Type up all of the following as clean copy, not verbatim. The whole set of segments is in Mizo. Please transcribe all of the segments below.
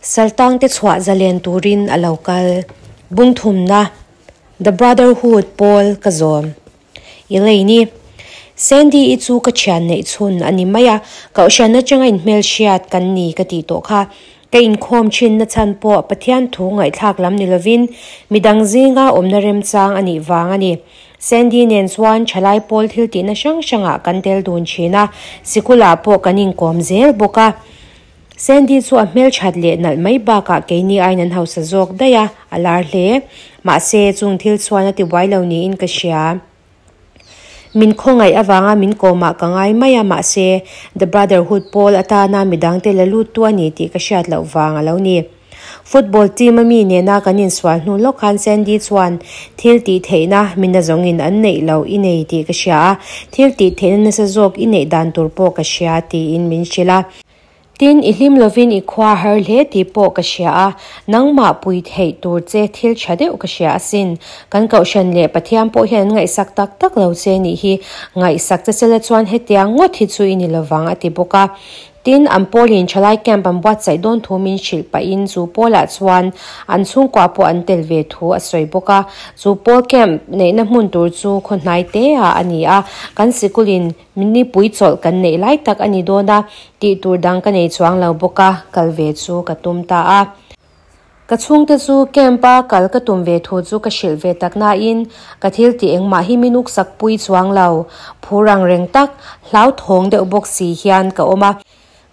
Saltangte chhuah zalen turin a lo kal. Bung thumna, The Brotherhood pawl ka zawm. Elaine-i, Sandy-i chu ka thian neih chhun a ni mai a, kohhran atanga inhmelhriat kan ni ka tih tawh kha. Ka inkhawm thin na chhan pawh Pathian thu ngaihthlak lam ni lovin midang zinga awmna remchang a nih vang a ni. Sandy nen chuan thalai pawl thil tihna hrang hrangah kan tel dun thin a, sikulah pawh kan inkawm zel bawk a. Sandy chu a hmelthat leh nalh mai bakah keini aiin an hausa zawk daih a, a lar hle. Mahse, chung thil chuan a ti buai lo niin ka hria. Min khawngaih avanga min kawmah ka ngai mai a, mahse, The Brotherhood pawl atana midangte la luttu a ni tih ka hriat loh vang a lo ni. Football team a mi nena kan insual hnu lawk khan Sandy chuan thil tih theihna mina zawngin an neih loh i nei tih ka hria a, thil tih theihna nasa zawk i neih dan tur pawh ka hria tiin min hrilh a. Tin, i hlim lovin i khua har hle tih pawh ka hria a, nangmah pui theih tur che thil tha deuh ka hria asin. Kan Kohhran leh Pathian pawh hian an ngaihsak tak tak lo che nih hi, ngaihsak che sela chuan hetiang ngawt hi chu i ni lovang a ti bawk a. Tin, an pawlin thalai camp an buatsaih dawn thu min hrilh pahin chu pawlah chuan an chhungkua pawh an tel ve thu a sawi bawk a. Chu pawl camp neihna hmun tur chu khaw hnai te ah a ni a, kan sikulin nipui chawlh kan neih lai tak a ni dawn a, tih tur dang ka nei chuang lo bawk a, kal ve chu ka tum ta a. Ka chhungte chu camp a kal ka tum ve thu chu ka hrilh ve tak nain ka thil tih engmah hi min uksak pui chuang lo. Phur ang reng tak, hlauthawng deuh bawk si hian ka awm a.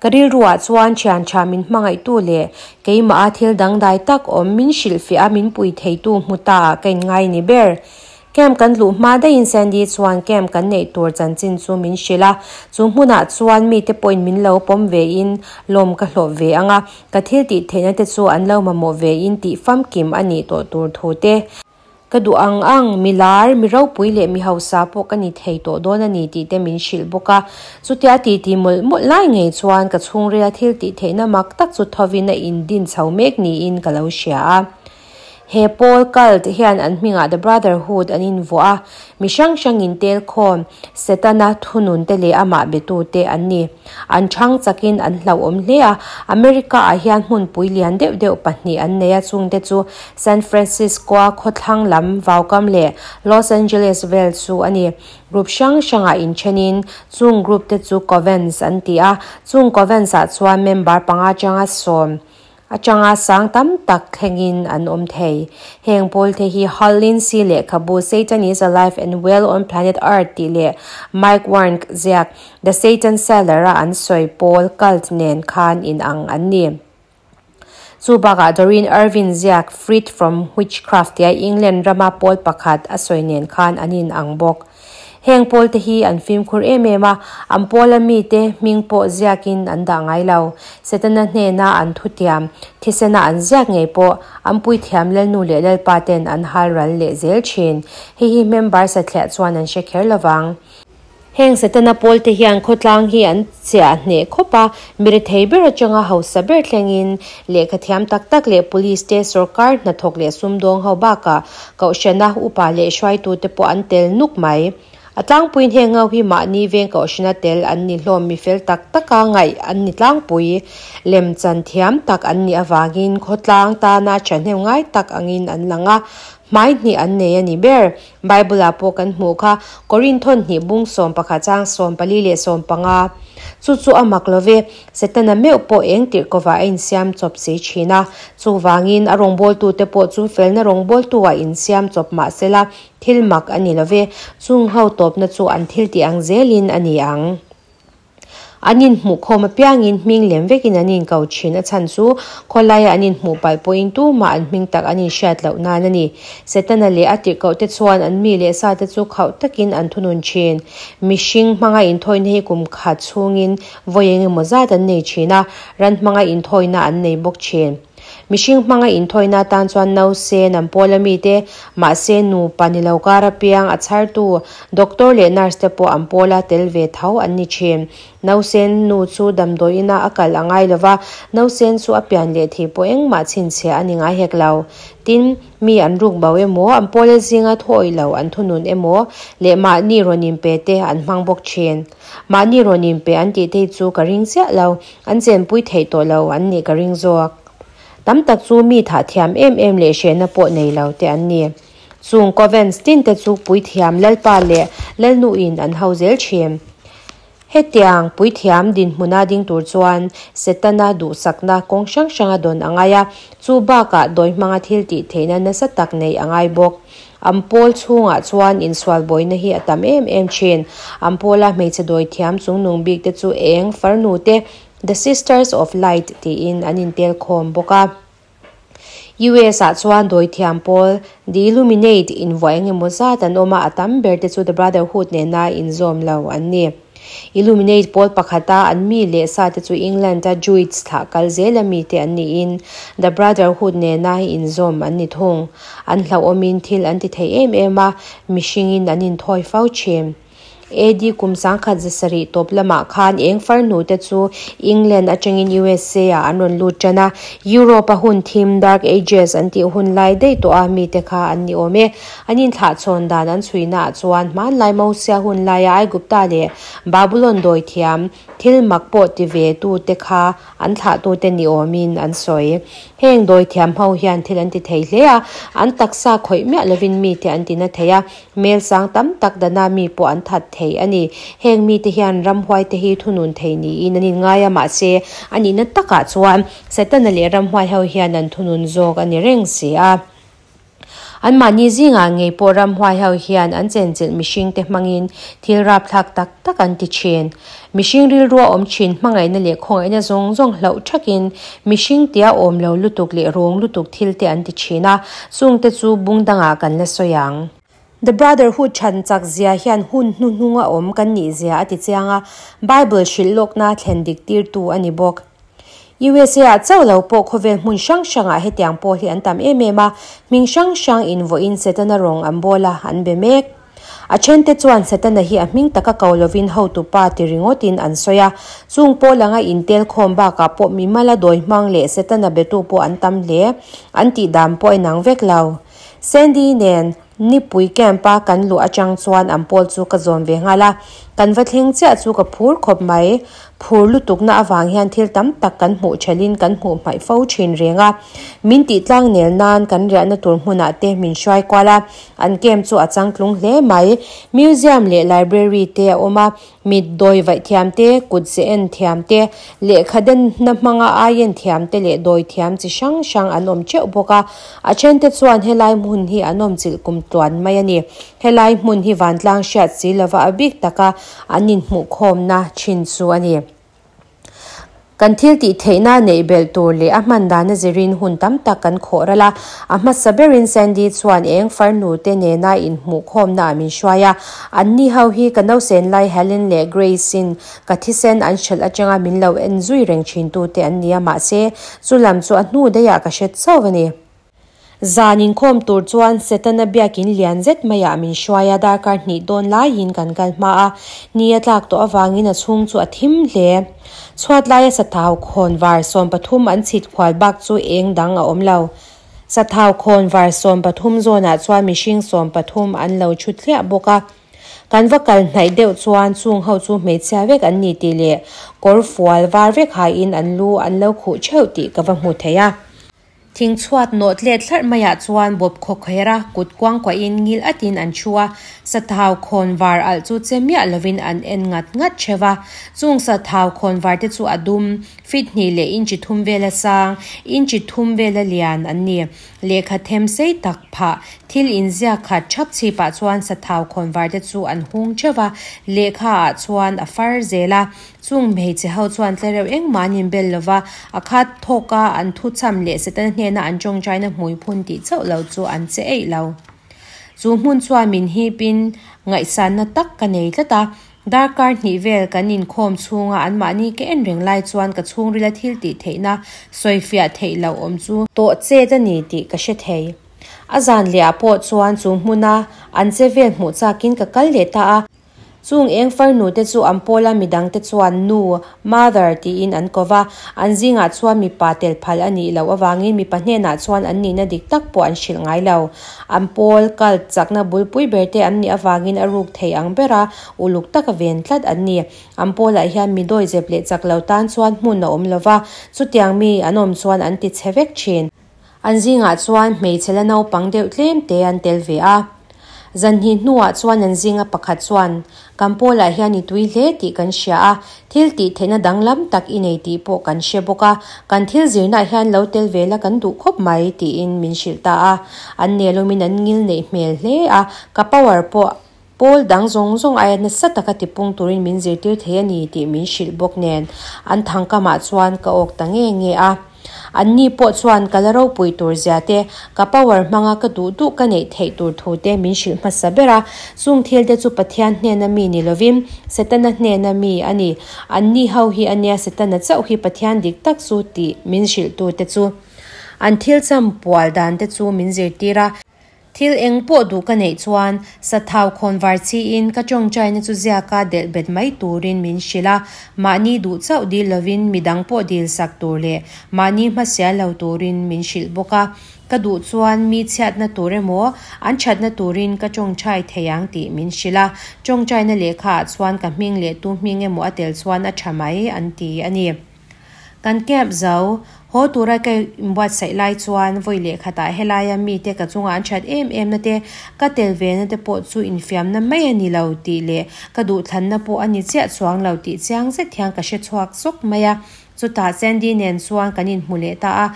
Ka rilruah chuan thian tha min hmangaihtu leh keimah a thil dangdai tak awm min hrilhfiah a min pui theitu hmu ta ah ka inngai ni ber. Camp kan luh hma daihin Sandy chuan camp kan neih tur chanchin chu min hrilh a, chu hmunah chuan mite pawhin min lo pawm vein lawm ka hlawh ve ang a, ka thil tih theihna te chu an lo mamawh vein tih famkim a nih tawh tur thu te. Ka duh ang ang, mi lar, mi ropui leh mi hausa pawh ka ni thei tawh dawn a ni tih te min hrilh bawk a. Chutia titi mawlh mawlh lai ngei chuan ka chhungrila thil tih theihna mak tak chu thovin a indin chho mek niin ka lo hria a. He pawl cult hian an hmingah The Brotherhood an invuah a, mi hrang hrangin tel khawm, Setana thununte leh amah betute an ni. An chhang chakin an hlauhawm hle a, America-ah hian hmunpui lian deuh deuh pahnih an nei a, chungte chu San Francisco-a khawthlang lam vaukam leh Los Angeles vel chu a ni. Group hrang hrangah inthenin chung group te chu Covens an ti a, chung Covens-ah chuan member panga changa sawm Atanga sang tam tak thlengin an awm thei. Heng pawlte hi Hal Lindsey lehkhabu Satan is Alive and Well on Planet Earth tih leh Mike Warnke ziak The Satan Seller a an sawi pawl cult nen khan inang an ni. Chu bakah Doreen Irvine ziak Freed from Witchcraft tia England rama pawl pakhat a sawi nen khan an inang bawk. Heng pawlte hi an fimkhur em em a, an pawla mite hming pawh ziakin an dah ngai lo. Setana hnena an thutiam, thisena an ziak ngei pawh an puithiam Lalnu leh Lalpa ten an hal ral leh zel thin. Hei hi member sathliah chuan an hre kher lovang. Heng Setana pawlte hian khawtlang hi an chiah hneh khawp a, mi rethei ber atanga hausa ber thlengin lehkha thiam tak tak leh police te, sorkar hnathawk leh sumdawng ho bakah Kohhrana upa leh hruaitute pawh an tel nuk mai. A tlangpuiin heng ho hi mahni veng kohhrana tel an ni hlawm mi fel tak taka ngaih an ni tlangpui. Lemchan thiam tak an nih avangin khawtlang tana thahnem ngai tak angin an lang a, hmai hnih an nei a ni ber. Bible-ah pawh kan hmuh kha, Korinthon hnih bung 11 chang 14 leh 15. Chu chu a mak lo ve, Setana meuh pawh eng tirh kovah a insiam chawp si thin a. Chuvangin a rawngbawltute pawh chu felna rawngbawltu-ah insiam chawp mah sela, thil mak a ni lo ve. Chung ho tawpna chu an thil tih ang zelin a ni ang. An inhmuhkhawm apiangin hming lem vekin an inko thin a chhan chu khawlaia an inhmuh palh pawhin tumah an hming tak an inhriat loh nan a ni. Setana leh a tirhkohte chuan an mi leh sate chu khauh takin an thunun thin. Mihring hmanga inthawina hi kum khat chhungin vawi engemaw zat an nei thin a, ran hmanga inthawina an nei bawk thin. Mihring hmanga inthawina atan chuan nausen an pawl a mite, mahse nupa ni lo kar apiang a chhartu doctor leh nurse te pawh an pawla tel ve tho an ni thin. Nausen nu chu damdawi ina a kal a ngai lova, nausen chu a pian leh thei pawh engmah chhinchhiah a ni ngai hek lo. Tin, mi an ruk bo emaw, an pawla zinga thuawih lo an thunun emaw leh mahni rawn inpe te an hmang bawk thin. Mahni rawn inpe an tih te hi chu ka ring chiah lo, an chenpui theih tawh lo an nih ka ring zawk. Tam tak chu mi thah thiam em em leh hrehna pawh nei lo te an ni. Chung covens tin te chu puithiam Lalpa leh Lalnuin an ho zel thin. Hetiang puithiam dinhmuna ding tur chuan Setana duhsakna kawng hrang hranga dawn a ngai a, chu bakah dawi hmanga thil tih theihna nasa tak neih a ngai bawk. An pawl chhungah chuan insual bawina hi a tam em em thin. An pawla hmeichhe dawithiam chungnung bik te chu eng farnu te, The Sisters of Light tiin an intel khawm bawk a. US ah chuan dawithiam pawl The Illuminate invuah eng emaw zat an awm a, a tam ber te chu The Brotherhood nena inzawm lo an ni. Illuminate pawl pakhata an mi leh sa te chu England a Druids thlah kal zela mi te an niin The Brotherhood nena inzawm an ni thung. An hlauhawmin thil an ti thei em em a, mihringin an inthawi fo thin. AD kum 1700 tawp lamah khan eng farnu te chu England atangin USA ah an rawn lut tan a, Europe a hun thim, Dark Ages, an tih hun lai daih tawh a mite kha an ni awm e. An inthlahchhawn dan an chhuina ah chuan hmanlai Mosia hun laia Aigupta leh Babulon dawithiam thil mak pawh ti ve tu te kha an thlahtute ni awmin an sawi. Heng dawithiam ho hian thil an ti thei hle a, an taksa khawih miah lovin mite an ti na thei a, mel sang tam tak dana mi pawh an that thei a ni. Heng mite hian ramhuai te hi thunun thei niin an inngai a, mahse a nihna takah chuan Setana leh ramhuai ho hian an thunun zawk a ni reng si a. Anmahni zingah ngei pawh ramhuai ho hian an chenchilh mihringte hmangin thil rapthlak tak tak an ti thin. Mihring rilrua awm thin hmangaihna leh khawngaihna zawng zawng hlauh thakin mihring tia awm lo lutuk leh rawng lutuk thil te an ti thin a, chungte chu bung dangah kan la sawi ang. The Brotherhood chhan chak zia hian hun hnuhnunga awm kan nih zia a ti chiang a, Bible hrilh lawkna thlen dik tirtu a ni bawk. USA ah chauh lo pawh khawvel hmun hrang hrangah hetiang pawl hi an tam em em a, hming hrang hrang invawiin Setana rawng an bawl a, an be mek. A thente chuan Setana hi a hming taka ko lovin hotupa ti ringawtin an sawi a, chung pawl anga intel khawm bakah pawh mimala dawi hmang leh Setana betu pawh an tam hle, an tih dan pawh a inang vek lo. Sandy nen Nipui camp a kan luh atang chuan an pawl chu ka zawn ve nghal a, kan va thleng chiah chu ka phur khawp mai. Phur lutukna avang hian thil tam tak kan hmuh thelin kan hmuh hmaih fo thin reng a. Min tih tlang nel nan kan riahna tur hmunah te min hruai kual a, an camp chu a changtlung hle mai. Museum leh library te a awm a, Mit dawi vaih thiam te, kut ze en thiam te, lehkha denna hmanga ai en thiam te leh dawi thiam chi hrang hrang an awm teuh bawk a. A thente chuan helai hmun hi an awm chilh kum tluan mai a ni. Helai hmun hi vantlang hriat si lova a bik taka an inhmuhkhawmna thin chu a ni. Kan thil tih theihna neih belh tur leh a hman dana zirin hun tam tak kan khawh ral a. A hmasa berin Sandy chuan eng farnu te nena inhmuhkhawmna ah min hruai a. Anni ho hi ka nausen lai Helen leh Grace-in ka thisen an hrelh atanga min lo en zui reng thintu te an ni a, mahse chu lam chu a hnu daihah ka hre chauh a ni. Zan inkhawm tur chuan Setana biakin lian zet maiah min hruai a, darkar hnih dawn laiin kan kal hma a, ni a tlak tawh avangin a chhung chu a thim hle. Chhuat laia sathau khawn var 13 an chhit khual bak chu eng dang a awm lo. Sathau khawn var 13 zawnah chuan mihring 13 an lo thu thliah bawk a. Kan va kal hnaih deuh chuan chung ho chu hmeichhia vek an ni tih leh kawr fual var vek haiin an lu an lo khuh theuh tih ka va hmu thei a. Thing chhuat nawh tlet thlarh maiah chuan bawp khawkher a kut kuang kuahin ngil atin an thu a, sathau khawn var alh chu che miah lovin an en ngat ngat theuh a. Chung sathau khawn var te chu a dum, feet hnih leh inchi thum vela sang, inchi thum vela lian an ni. Lehkha them sei tak phah, thil inziak khat thap chhipah chuan sathau khawn var te chu an hung theuh a, lehkha ah chuan a far zel a. Chung hmeichhe ho chuan tlereuh engmah an inbel lo va, a khat thawk a, an thuchham leh Setana hnena an tawngtaina hmui phun tih chauh lo chu an che eih lo. Chu hmun chuan min hipin ngaihsanna tak ka nei tlat a, darkar hnih vel kan inkhawm chhunga anmahni ka en reng lai chuan ka chhungrila thil tih theihna sawifiah theih loh awm chu tawh chet a ni tih ka hre thei. A zan lehah pawh chuan chu hmuna an che vel hmuh chakin ka kal leh ta a. Chung eng farnu te chu an pawla midang te chuan Nu, Mother, tiin an ko va, an zingah chuan mipa tel phal a nih loh avangin mipa hnenah chuan an nihna dik tak pawh an hrilh ngai lo. An pawl, cult, chakna bulpui ber te an nih avangin a ruk thei ang bera uluk taka ven tlat an ni. An pawlah hian mi dawizep leh chak lo tan chuan hmun a awm lo va, chutiang mi an awm chuan an ti chhe vek thin. An zingah chuan hmeichhe la naupang deuh tlem te an tel ve a. Zan hnih hnuah chuan an zinga pakhat chuan, Kan pawlah hian i tui hle tih kan hria a, thil tih theihna danglam tak i nei tih pawh kan hre bawk a, kan thil zirnaah hian lo tel ve la kan duh khawp mai, tiin min hrilh ta a. An nelawmin an ngil neih hmel hle a, ka power pawh Pawl dang zawng zawng aia nasa taka tipung turin min zirtir thei a ni tih min hrilh bawk nen an thangkamah chuan ka awk ta nge nge a. Anni pawh chuan ka la ropui tur zia te, ka power hmanga ka duh duh ka neih theih tur thu te min hrilh hmasa ber a. Chung thil te chu Pathian hnena mi ni lovin Setana hnena mi a ni. Anni ho hi ania Setana chauh hi Pathian dik tak chu tih min hrilhtu te chu. An thil cham pual dan te chu min zirtir a. Thil eng pawh duh ka neih chuan sathau khawn var chiin ka tawngtaina chu ziaka delh bet mai turin min hrilh a, mahni duh chauh dil lovin midang pawh dil sak tur leh mahni hmasial lo turin min hrilh bawk a. Ka duh chuan mi chhiatna tur emaw an thatna turin ka tawngtai thei ang tih min hrilh a, tawngtaina lehkhaah chuan ka hming leh tu hming emaw a tel chuan a tha mai an ti a ni. Kan camp zo, haw tura ka inbuatsaih lai chuan vawi leh khatah helaia mite ka chungah an that em em na te, ka tel ve na te pawh chu infiamna mai a ni lo tih leh ka duhthlanna pawh a ni chiah chuang lo tih chiang zet hian ka hre chhuak zawk mai a. Chutah Sandy nen chuan kan inhmu leh ta a.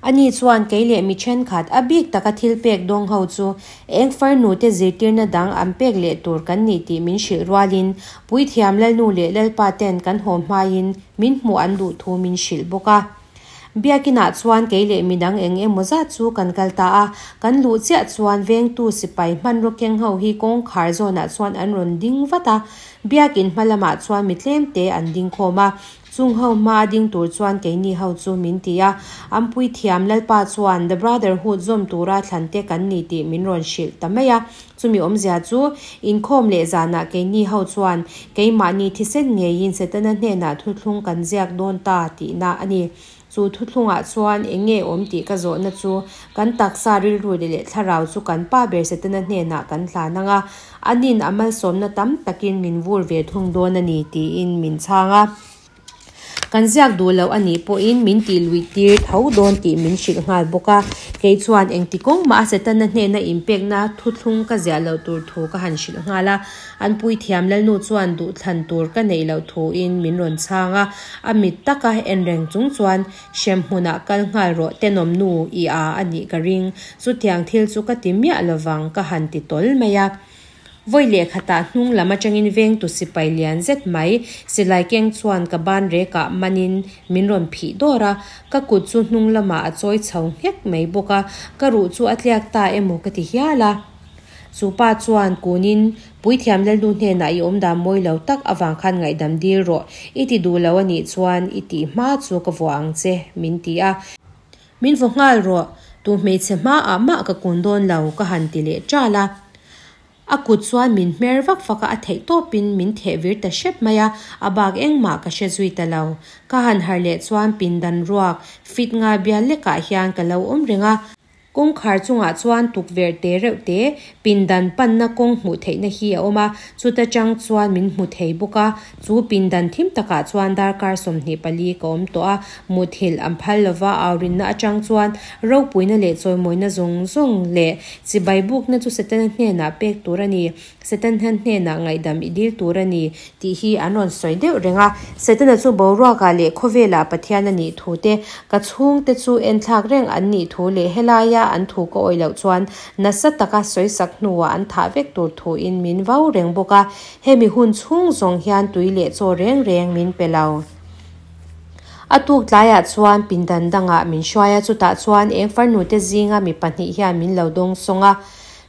Ani chuan kei leh mi thenkhat a bik taka thil pek dawng ho chu eng farnu te zirtirna dang an pek leh tur kan ni tih min hrilh rualin Puithiam Lalnu leh Lalpa ten kan haw hmaiin min hmuh an duh thu min hrilh bawk a. Biakinah chuan kei leh midang eng emaw zat chu kan kal ta a, kan luh chiah chuan vengtu sipai hmanraw keng ho hi kawngkhar zawnah chuan an rawn ding vat a, biakin hma lamah chuan mi tlem te an ding khawm a, Chung ho hma a ding tur chuan keini ho chu min ti a, an puithiam Lalpa chuan The Brotherhood zawm tura thlan te kan ni tih min rawn hrilh ta mai a. Chumi awmzia chu inkhawm leh zanah keini ho chuan keimahni thisen ngeiin Setana hnenah thuthlung kan ziak dawn ta tihna a ni. Chu thuthlungah chuan eng nge awm tih ka zawhna chu kan taksa rilru leh thlarau chu kan pa ber Setana hnenah kan hlan ang a, anin a malsawmna tam takin min vur ve thung dawn a ni tiin min chhang a. Kan ziak duh loh a nih pawhin min tih luih tir tho dawn tih min hrilh nghal bawk a. Kei chuan engti kawng mah a Setana hnena inpekna thuthlung ka ziah loh tur thu ka han hrilh nghal a. An puithiam Lalnu chuan duhthlan tur ka neih loh thuin min rawn chhang a, a mit taka en reng chung chuan hrem hmunah kal nghal rawh tenawm nu i a a nih ka ring, chutiang thil chu ka ti miah lovang ka han ti tawl mai a. Vawi lehkhatah hnung lam atangin vengtu sipai lian zet mai silai keng chuan ka ban rekah manin min rawn phih dawr a, ka kut chu hnung lamah a chawi chho nghek mai bawk a, ka ruh chu a tliak ta emaw ka ti hial a. Chu pa chuan kunin, Puithiam Lalnu hnenah i awmdan mawi lo tak avang khan ngaihdam dil rawh, i ti duh lo a nih chuan i tih hma chu ka vuah ang che, min ti a. Min vaw nghal rawh, tu hmeichhe hmaah mah ka kun dawn lo, ka han ti leh ṭal a. A kut chuan min hmer vak vak a, a theih tawpin min theh vir ta hrep mai a, a bak engmah ka hre zui ta lo. Ka han harh leh chuan pindan ruak fit nga bial lekah hian ka lo awm reng a. Kawngkhar chungah chuan tukverh te reuh te, pindan panna kawng hmuh theihna hi a awm a, chuta chang chuan min hmu thei bawk a. Chu pindan thim takah chuan darkar 24 ka awm tawh a, muthilh an phal lova aurinna atang chuan ropuina leh chawimawina zawng zawng leh chibai bukna chu Setana hnenah pek tur a ni. Setana hnenah ngaihdam i dil tur a ni tih hi an rawn sawi deuh reng a. Setana chu boruakah leh khawvelah Pathian a nih thu te, ka chhungte chu enthlak reng an nih thu leh helaia an thu ka awih loh chuan nasa taka sawisak hnuah an thah vek tur thuin min vau reng bawk a. Hemi hun chhung zawng hian tui leh chaw reng reng min pe lo. A tuk tlaiah chuan pindan dangah min hruai a, chutah chuan eng farnute zinga mi pahnih hian min lo dawng sawng a.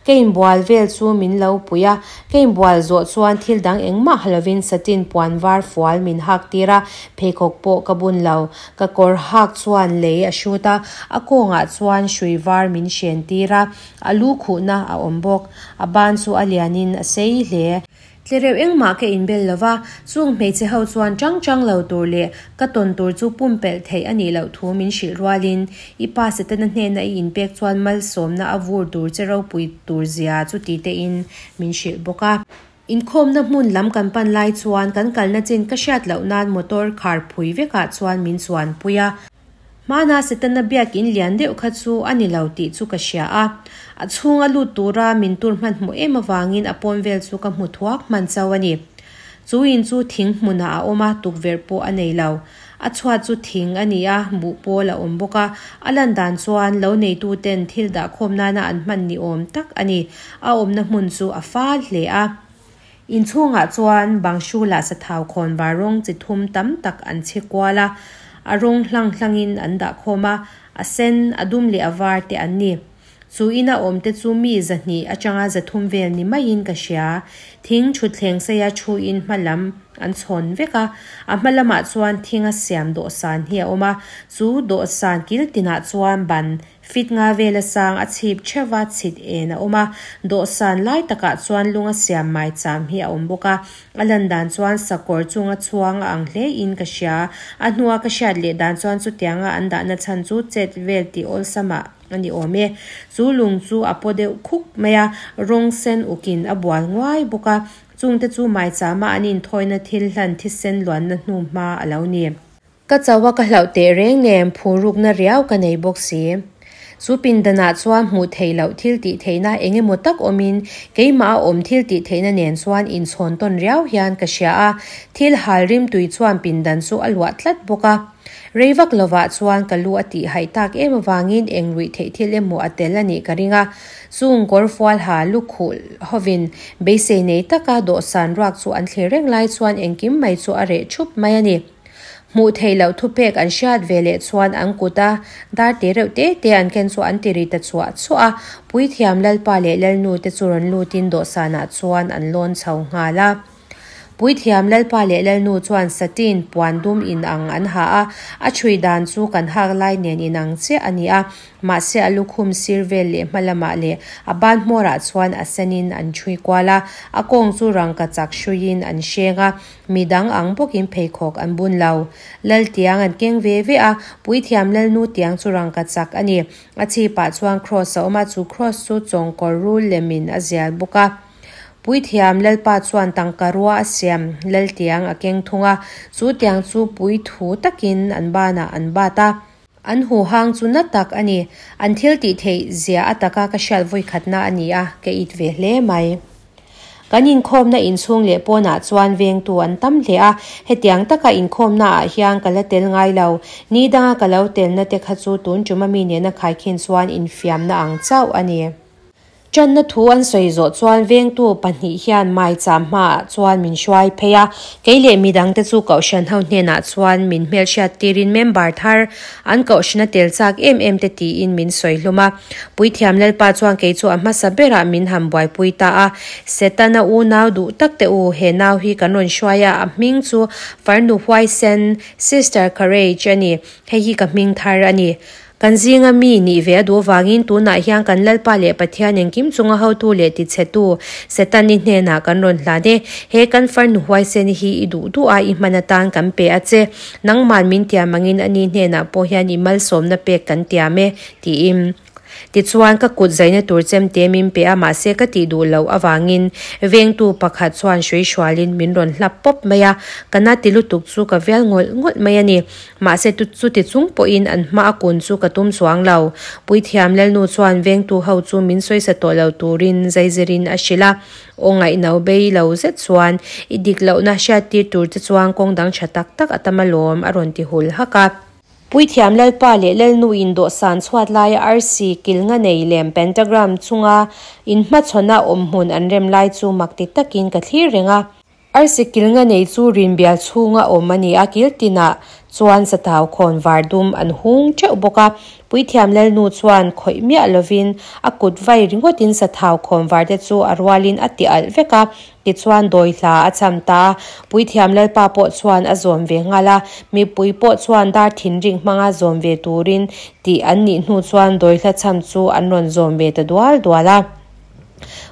Ka inbual vel chu min lo pui a, ka inbual zawh chuan thil dang engmah ha lovin satin puan var fual min hak tir a, pheikhawk pawh ka bun lo. Ka kawr hak chuan lei a hrut a, a kawngah chuan hrui var min hren tir a, a lu khuhna a awm bawk. A ban chu a lianin a sei hle. Tlereuh engmah ka inbel lo va, chung hmeichhe ho chuan chang chang lo tur leh ka tawn tur chu pumpelh theih a nih loh thu min hrilh rualin i pa Setana hnena i inpek chuan malsawmna a vur tur che ropui tur zia chu ti tein min hrilh bawk a. Inkhawmna hmun lam kan pan lai chuan kan kalna chin ka hriat loh nan motor khar phui vekah chuan min chuanpui a. Hmana Setana biakin lian deuh kha chu a ni lo tih chu ka hria a, a chhunga lut tura min tur hmanhmawh em avangin a pawn vel chu ka hmu thuak hman chauh a ni. Chu in chu thing hmunah a awm a, tukverh pawh a nei lo. A chhuat chu thing a ni a, buh pawl a awm bawk a, a lan dan chuan lo neituten thil dahkhawm nana an hman ni awm tak a ni. A awmna hmun chu a fal hle a. Inchhungah chuan bang hrulah sathau khawn var rawng chi thum tam tak an chhe kual a, a rawng hlang hlangin an dah khawm a, a sen, a dum leh a var te an ni. Chu ina awm te chu mi 200 atanga 300 vel ni maiin ka hria. Thing thutthleng seia thuin hma lam an chhawn vek a, a hma lamah chuan thinga siam dawhsan hi a awm a, chu dawhsan kil tinah chuan ban Fit nga vela sang a chhip theuh a chhit en a awm a, dawhsan lai takah chuan lunga siam maicham hi a awm bawk a, a lan dan chuan sakawr chunga chhuang a ang hle in ka hria, a hnua ka hriat leh dan chuan chutianga an dahna chhan chu chet vel tih awlsamah a ni awm e. Chu lung chu a paw deuh khuk mai a, rawng sen ukin a bual nguai bawk a, chungte chu maichama an inthawina thil hlan thisen luanna hnu hma a lo ni. Ka chauh a ka hlauh teh reng nen phurukna riau ka nei bawk si. Chu pindanah chuan hmuh theih loh thil tih theihna eng emaw tak awmin keimah a awm thil tih theihna nen chuan inchhawn tawn riau hian ka hria a, thil hal rim tui chuan pindan chu a luah tlat bawk a. Rei vak lovah chuan ka lu a tih haih tak em avangin eng ruih theih thil emaw a tel a nih ka ring a. Chung kawr fual ha lukhuh hovin beisei nei taka dawhsan ruak chu an thlir reng lai chuan engkim mai chu a reh thup mai a ni. Hmuh theih loh thupek an hriat ve leh chuan an kut a dar te reuh te te an ken chu an ti ri ta chhuah chhuah a, Puithiam Lalpa leh Lalnu te chu rawn lutin dawhsanah chuan an lawn chho nghal a. Puithiam Lalpa leh Lalnu chuan satin puan dum inang an ha a, a chhui dan chu kan hak lai nen inang chiah a ni a, Mahse a lukhum sir vel leh hma lamah leh a ban hmawrah chuan a senin an chhui kual a, a kawng chu rangka chak hruiin an hreng a, mi dang ang bawkin pheikhawk an bun lo. Lal tiang an keng ve ve a, Puithiam Lalnu tiang chu rangka chak a ni. A chhipah chuan kraws a awm a, chu kraws chu chawngkawr rul lemin a zial bawk a. Puithiam Lalpa chuan tangka rua a siam Lal tiang a keng thung a, chu tiang chu puithu takin an banah an bat a. An huhang chu na tak a ni. An thil tih theih zia a taka ka hriat vawikhatna a ni a, ka it ve hle mai. Kan inkhawmna inchhung leh pawnah chuan vengtu an tam hle a, hetiang taka inkhawmna ah hian ka la tel ngai lo. Ni danga ka lo telna te kha chu tun ṭuma mi nena khaikhin chuan infiamna ang chauh a ni. Ṭanna thu an sawi zawh chuan vengtu pahnih hian maicham hmaah chuan min hruai phei a, kei leh midangte chu kohhran ho hnenah chuan min hmelhriat tirin member thar an kohhrana tel chak em em te tiin min sawi hlum a. Puithiam Lalpa chuan kei chu a hmasa berah min han buaipui ta a, Setana unau duh tak te u, he nau hi kan rawn hruai a, a hming chu Farnu Huaisen, Sister Courage, a ni, hei hi ka hming thar a ni. Kan zinga mi nih ve a duh avangin tunah hian kan Lalpa leh Pathian engkim chunga hotu leh tichhetu Setani hnenah kan rawn hlan e. He kan farnu huaisen hi i duh duh a, i hman atan kan pe a che. Nangman min tiam angin ani hnenah pawh hian i malsawmna pek kan tiam e, tiin. Tichuan, ka kut zaina tur chemte min pe a, mahse ka tih duh loh avangin vengtu pakhat chuan hrui hrualin min rawn hlap pawp mai a, ka na ti lutuk chu ka vial ngawlh ngawlh mai a ni. Mahse chuti chung pawhin an hma a kun chu ka tum chuang lo. Puithiam Lalnu chuan vengtu ho chu min sawisa tawh lo turin zaizirin a hrilh a. Aw ngaihno bei lo zet chuan i dik lohna hriattir tur che chuan kawng dang tha tak tak a tam alawm a rawn ti hul hak a. Puithiam Lalpa leh Lalnu in dawhsan chhuat laia arsi kilnga nei lem pentagram chunga inhmachhawna awmhmun an rem lai chu mak ti takin ka thlir reng a. Arsi kilnga nei chu rinbial chhunga awm a ni a, kil tinah chuan satau khawn var dum an hung teuh bawk a. Puithiam Lalnu chuan khawih miah lovin a kut vai ringawtin sathau khawn var te chu a rualin a ti alh vek a, tichuan dawi hla a cham ta a. Puithiam Lalpa pawh chuan a zawm ve nghal a, mipui pawh chuan dar thinring hmanga zawm ve turin tih an nih hnu chuan dawi hla cham chu an rawn zawm ve ta dual dual a.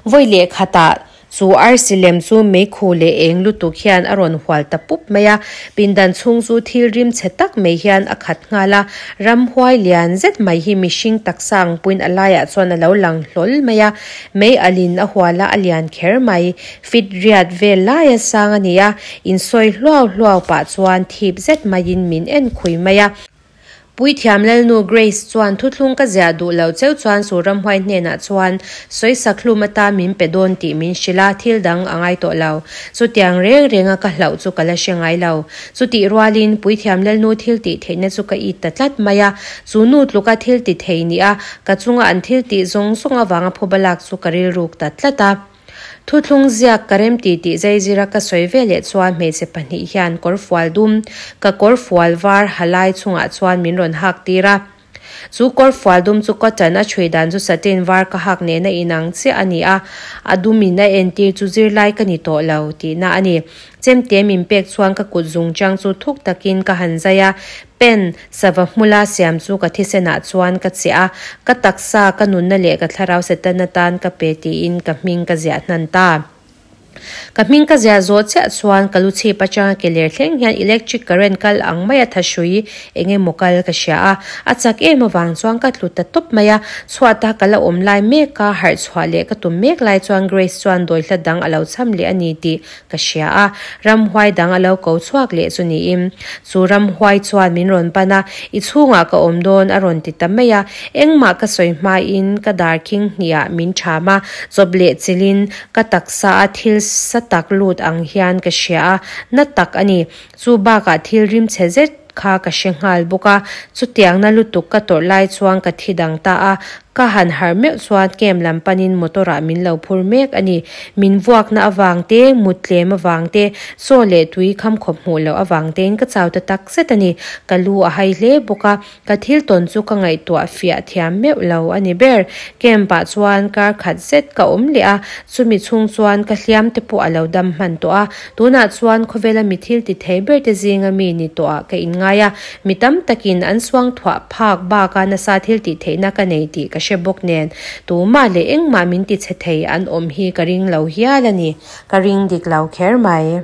Vawi leh khatah. Chu arsi lem chu meikhu leh eng lutuk hian a rawn hual ta pup mai a, pindan chhung chu thil rim chhe tak mai hian a khat nghal a, ramhuai lian zet mai hi mihring taksa ang puiin a laiah chuan a lo lang hlawl mai a, mei alin a hual a, a lian kher mai. Fit riat vel laia sang a ni a, insawi hluau hluau pah chuan thip zet maiin min en khui mai a. Puithiam Lalnu Grace chuan thuthlung ka ziah duh loh cheu chuan Su Ramhuai hnenah chuan sawisak hlum atan min pe dawn tih min hrilh a, thil dang a ngai tawh lo. Chutiang reng renga ka hlauh chu ka la hre ngai lo. Chutih rualin Puithiam Lalnu thil tih theihna chu ka it ta tlat mai a, chu nu tluka thil ti thei nia ka chunga an thil tih zawng zawng avanga phuba lak chu ka rilruk ta tlat a. Thuthlung ziak ka rem ti tih zaizira ka sawi ve leh chuan hmeichhe pahnih hian kawrfual dum, ka kawrfual var ha lai chungah chuan min rawn hak tir a. Chu kawrfual dum chu cotton a chhui dan chu satin var ka hak nena inang chiah a ni a, a dumin a entir chu zirlai ka ni tawh lo tihna a ni. Chemte min pek chuan ka kut zung chang chu thuk takin ka han zai a, pen sava hmula siam chu ka thisenah chuan ka chiah a, ka taksa, ka nunna leh ka thlarau Satan atan ka pe tiin ka hming ka ziah hnan ta. Ka hming ka ziah zawh chiah chuan ka lu chhip atanga ke ler thleng hian electric current kal ang maia tha hrui eng emaw kal ka hria a, a chak em avang chuan ka tlu ta tawp mai a, chhuata ka la awm lai mek a, harh chhuah leh ka tum mek lai chuan Grace chuan dawihla dang a lo cham leh a ni tih Ka hria a, ramhuai dang a lo ko chhuak leh chu niin. Chu ramhuai chuan min rawn pan a, I chhungah ka awm dawn a rawn ti ta mai a. Engmah ka sawi hmain ka dar khing hniah min ṭham a, chawp leh chilhin ka taksa a thil sa tak lut ang hian ka hria a, na tak a ni. Chu bakah thil rim chhe zet kha ka hre nghal bawk a, chutiangna lutuk ka tawrh lai chuan ka thi dang ta a, Ka han harh meuh chuan camp lam panin motor ah min lo phur mek a ni. Min vuakna avang te, mut tlem avang te, chaw leh tui kham khawp hmuh loh avang tein ka chau ta tak zet a ni. Ka lu a hai hle bawk a, ka thil tawn chu ka ngaihtuah fiah thiam meuh lo a ni ber. Camp ah chuan kar khat zet ka awm leh a, chumi chhung chuan ka hliam te pawh a lo dam hman tawh a. Tunah chuan khawvela mi thil ti thei ber te zinga mi ni tawh ah ka inngai a, Mi tam takin an suang thuah phak baka nasa thil tih theihna ka nei tih ka hre bawk nen, tumah leh engmah min ti chhe thei an awm hi ka ring lo hial a ni. Ka ring dik lo kher mai.